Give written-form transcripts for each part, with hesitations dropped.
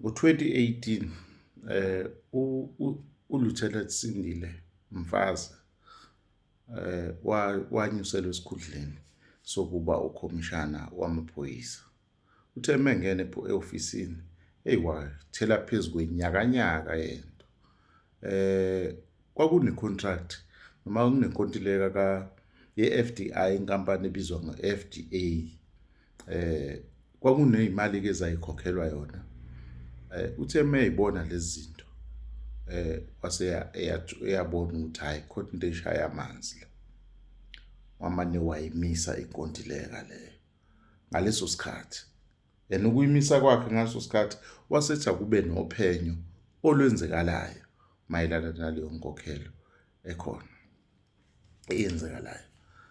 Ngo-2018 uLieutenant Sindile Mfazi wanyuselwa esikhundleni sokuba ukhomishana wamaphoyisa. Uthe uma engena e-ofisini, eyi wathela phezu kwenyakanyaka yento. Kwakune-contract noma kunenkontileka ka ye-F_D_I, inkampani ebizwa nge-F_D_A. Kwakuney'mali-ke ezayikhokhelwa yona. Uthe uma ey'bona lezi zinto wase eyabona ukuthi hhayi khona into eshaya amanzi la. Wamane wayimisa inkontileka leyo ngaleso sikhathi. And ukuyimisa kwakhe ngaleso sikhathi wasethi akube nophenyo olwenzekalayo mayelana naleyo nkokhelo ekhona eyenzekalayo.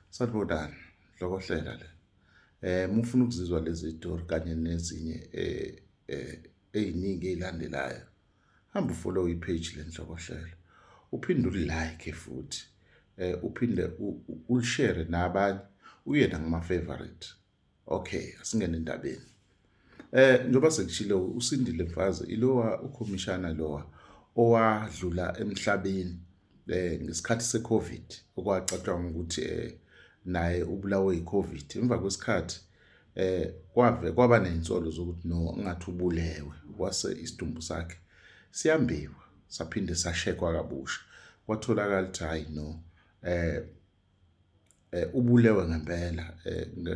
Sanibonani, Hlokohlela le. Uma ufuna ukuzizwa lezi zitori kanye nezinye ey'ningi ey'landelayo, hamba ufollow i-page leNhlokohlela. Uphinde ulilike futhi, uphinde ulishere nabanye, uye nakuma-favourite. Okay, asingene endabeni. Njengoba sekushilo uSindile Mfazi ilowa ukhomishana lowa owadlula emhlabeni ngesikhathi seCovid okwacatshangwa ukuthi naye ubulawe yiCovid. Emva kwesikhathi kwave kwaba nezinsolo zokuthi no ngathi ubulewe kwase isidumbu sakhe siyambiwa saphinde sashekwa kabusha kwatholakala ukuthi hhayi no ubulewe ngempela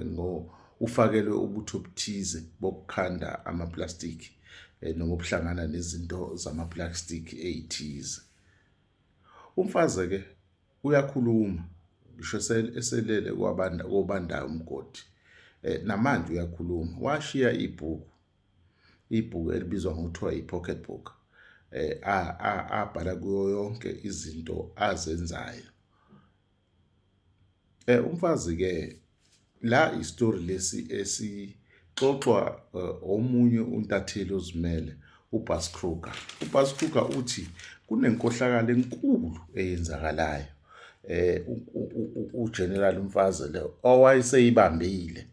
ngo ufakelwe ubuthi obuthize bokukhanda amaplastiki noma obuhlangana nezinto zamaplastiki ey'thize. Umfazi-ke uyakhuluma ngisho eselele kwabanda kobandayo umgodi namanje uyakhuluma washiya ibhuku ibhuku elibizwa ngokuthiwa i-pocket book abhala kuyo yonke izinto azenzayo. Umfazi-ke la isitori lesi esixoxwa omunye untatheli ozimele uBas Kruger. UBas Kruger uthi kunenkohlakalo enkulu eyenzakalayo uGeneral Mfazi le owayeseyibambile.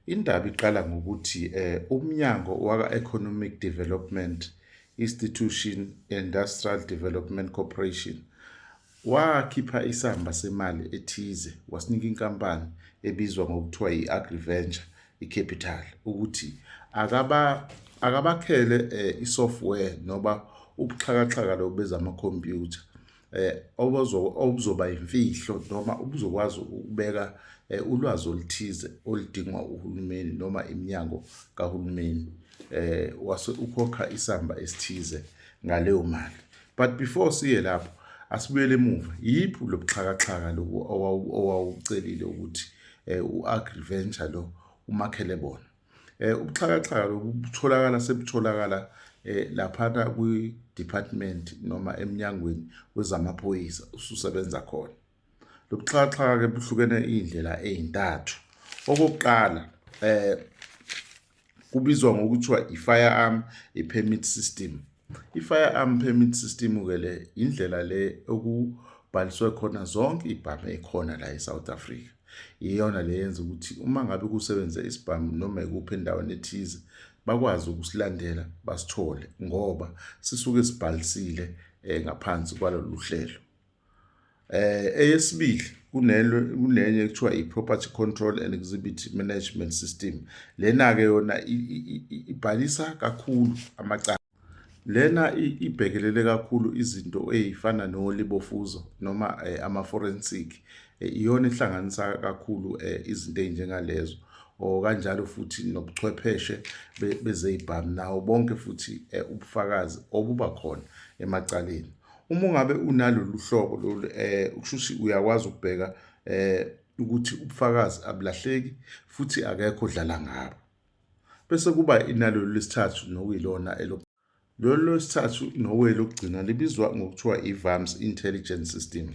Indaba iqala ngokuthi uMnyango waka-Economic Development Institution Industrial Development Corporation wakhipha isamba semali ethize wasinika inkampani ebizwa ngokuthiwa i-AgriVenture i-Capital ukuthi akaba akabakhele i-software noba ubuxhakaxhaka lobu bezamakhompyutha obuzoba imfihlo noma ubuzokwazi ukubeka ulwazi oluthize oludingwa uhulumeni noma iminyango kahulumeni wase ukhokha isamba esithize ngaleyo mali. But before siye lapho asibuyele emuva, yiphi lo buxhakaxhaka lobu owawucelile ukuthi u-AgriVenture lo umakhele bona? Ubuxhakaxhaka lobu butholakala sebutholakala laphana kwi-department noma emnyangweni wezamaphoyisa ususebenza khona. Lobuxhakaxhaka-ke buhlukene iy'ndlela ey'ntathu. Okokuqala kubizwa ngokuthiwa i-firearm i-permit system. I-firearm permit system-ke le indlela le okubhaliswe khona zonke iy'bhamu ey'khona la e-South Africa. Iyona le yenza ukuthi uma ngabe kusebenze isibhamu noma ikuphi endaweni ethize bakwazi ukusilandela basithole ngoba sisuke sibhalisile ngaphansi kwalolu hlelo. Eyesibili kunelo kunenye ekuthiwa i-property control and exhibit management system. Lena-ke yona ibhalisa kakhulu amacala. Lena ibhekelele kakhulu izinto ey'fana nolibofuzo noma ama-forensic. Iyona ehlanganisa kakhulu izinto ey'njengalezo or kanjalo futhi nobuchwepheshe bezey'bhamu nawo bonke futhi ubufakazi obuba khona emacaleni. Uma ungabe unalolu hlobo lolu kusho ukuthi uyakwazi ukubheka ukuthi ubufakazi abulahleki futhi akekho odlala ngabo. Bese kuba inalolu lesithathu nokuyilona lolu lwesithathu nowelokugcina libizwa ngokuthiwa i-VAMS Intelligence System,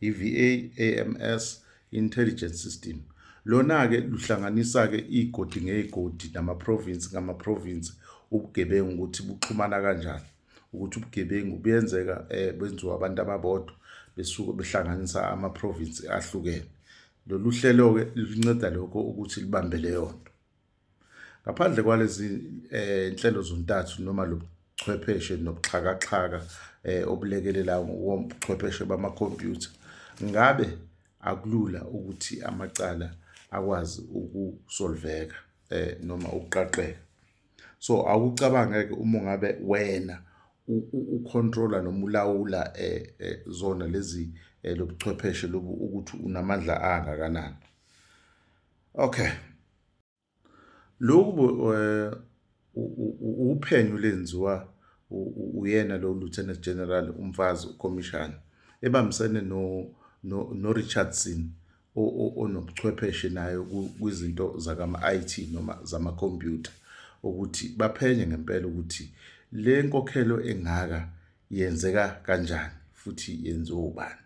i-VAAMS Intelligence System. Lona-ke luhlanganisa-ke iy'godi ngey'godi nama-province ngama-province ubugebengu ukuthi buxhumana kanjani. Ukuthi ubugebengu buyenzeka benziwa abantu ababodwa besuke behlanganisa ama-province ahlukene. Lolu hlelo-ke lunceda lokho ukuthi libambe leyo nto. Ngaphandle kwalezi nhlelo zontathu noma lobuchwepheshe nobuxhakaxhaka obulekelela ngobuchwepheshe bamakhompyutha, ngabe akulula ukuthi amacala akwazi ukusolveka noma ukuqaqeka. So awucabange-ke uma ngabe wena ukhontrola noma ulawula zona lezi lobuchwepheshe lobu ukuthi unamandla angakanani. Okay. Lokhu uphenyo lenziwa uyena lo Lieutenant General uMfazi ukhomishana ebambisene no Richardson onobuchwepheshe nayo kwizinto zakama-IT noma zamakhompyutha ukuthi baphenye ngempela ukuthi le nkokhelo engaka yenzeka kanjani futhi yenziwa ubani.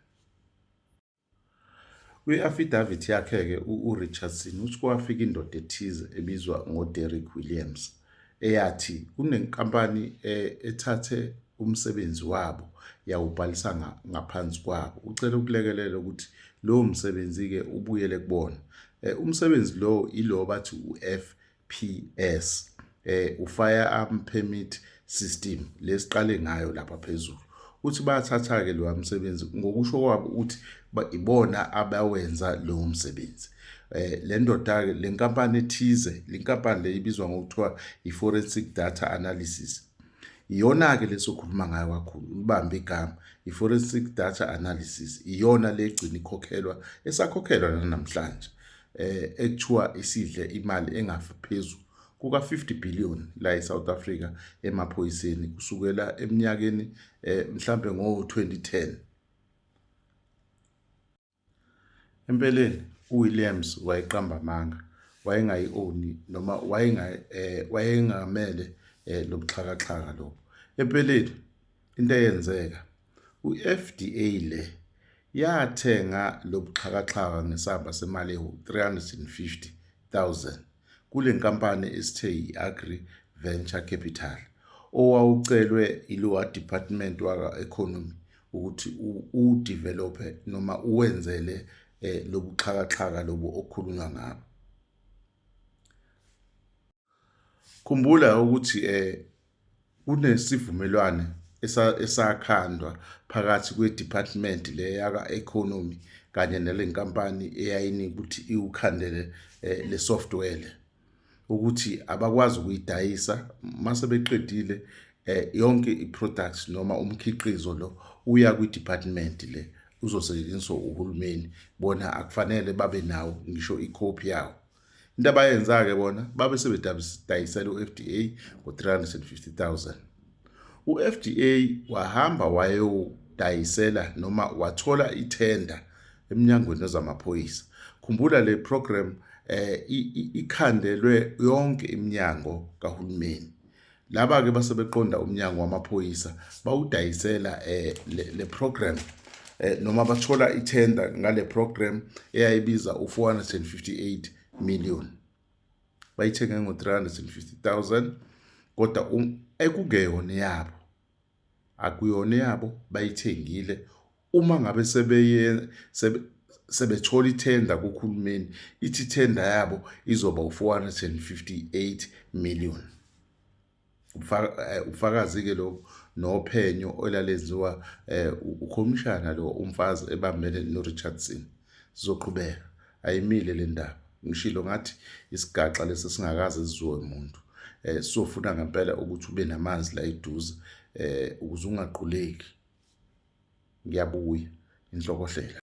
Kwi-affidavit yakhe-ke uRichardson uthi kwafika indoda ethize ebizwa ngoDerek Williams eyathi kunenkampani ethathe umsebenzi wabo yawubhalisa ngaphansi kwabo. Ucela ukulekelela ukuthi lowo msebenzi-ke ubuyele kubona. Umsebenzi lowo ilo bathi u-FPS u-firearm permit system lesiqale ngayo lapha phezulu. Uthi bayathatha-ke lowa msebenzi ngokusho kwabo uthi ibona abawenza lowo msebenzi. Le ndoda-ke le nkampani ethize, le nkampani le ibizwa ngokuthiwa i-Forensic Data Analysis. Iyona-ke le sokhuluma ngayo kakhulu, ulibambe igama, i-Forensic Data Analysis. Iyona le egcina ikhokhelwa, esakhokhelwa nanamhlanje. Ekuthiwa isidle imali engaphezu kuka-50 billion la eSouth Africa emaphoyiseni kusukela eminyakeni mhlambe ngo-2010. Empeleni uWilliams wayeqamba amanga, wayengayi-owni noma wayengamele lobuxhakaxhaka lobu. Empeleni into eyenzeka u-FDA le yathenga lobuxhakaxhaka ngesamba semali ewu-350,000 kule nkampani esithe yi-Agri Venture Capital owawucelwe ilowa department waka-economy ukuthi udevelophe noma uwenzele lobuxhakaxhaka lobu okukhulunywa ngabo. Khumbula ukuthi kunesivumelwane esakhandwa phakathi kwe-department le yaka-economy kanye nale nkampani eyayinika ukuthi iwukhandele le software le ukuthi abakwazi ukuyidayisa mase beqedile yonke i-product noma umkhiqizo lo uya kwi-department le uzosetshenziswa uhulumeni, bona akufanele babe nawo ngisho ikhophi yawo. Into abayenza-ke bona babe sebedayisela u-FDA ngo-350,000. U-FDA wahamba wayodayisela noma wathola ithenda emnyangweni wezamaphoyisa. Khumbula le program ikhandelwe yonke iminyango kahulumeni. Laba-ke base beqonda umnyango wamaphoyisa bawudayisela le program noma bathola ithenda ngale program eyayibiza u-458 million. Bayithenge ngo-350,000 kodwa ekungeyona yabo, akuyona yabo, bayithengile. Uma ngabe sebethola ithenda kuhulumeni, ithi ithenda yabo izoba u-458 million. Ubufakazi-ke lobu nophenyo olalenziwa ukhomishana lo uMfazi ebambene noRichardson. Sizoqhubeka, ayimile le ndaba. Ngishilo ngathi isigaxa lesi singakaze sizwe muntu. Sizofuna ngempela ukuthi ube namanzi la eduze ukuze ungaquleki. Ngiyabuya, inhlokohlela.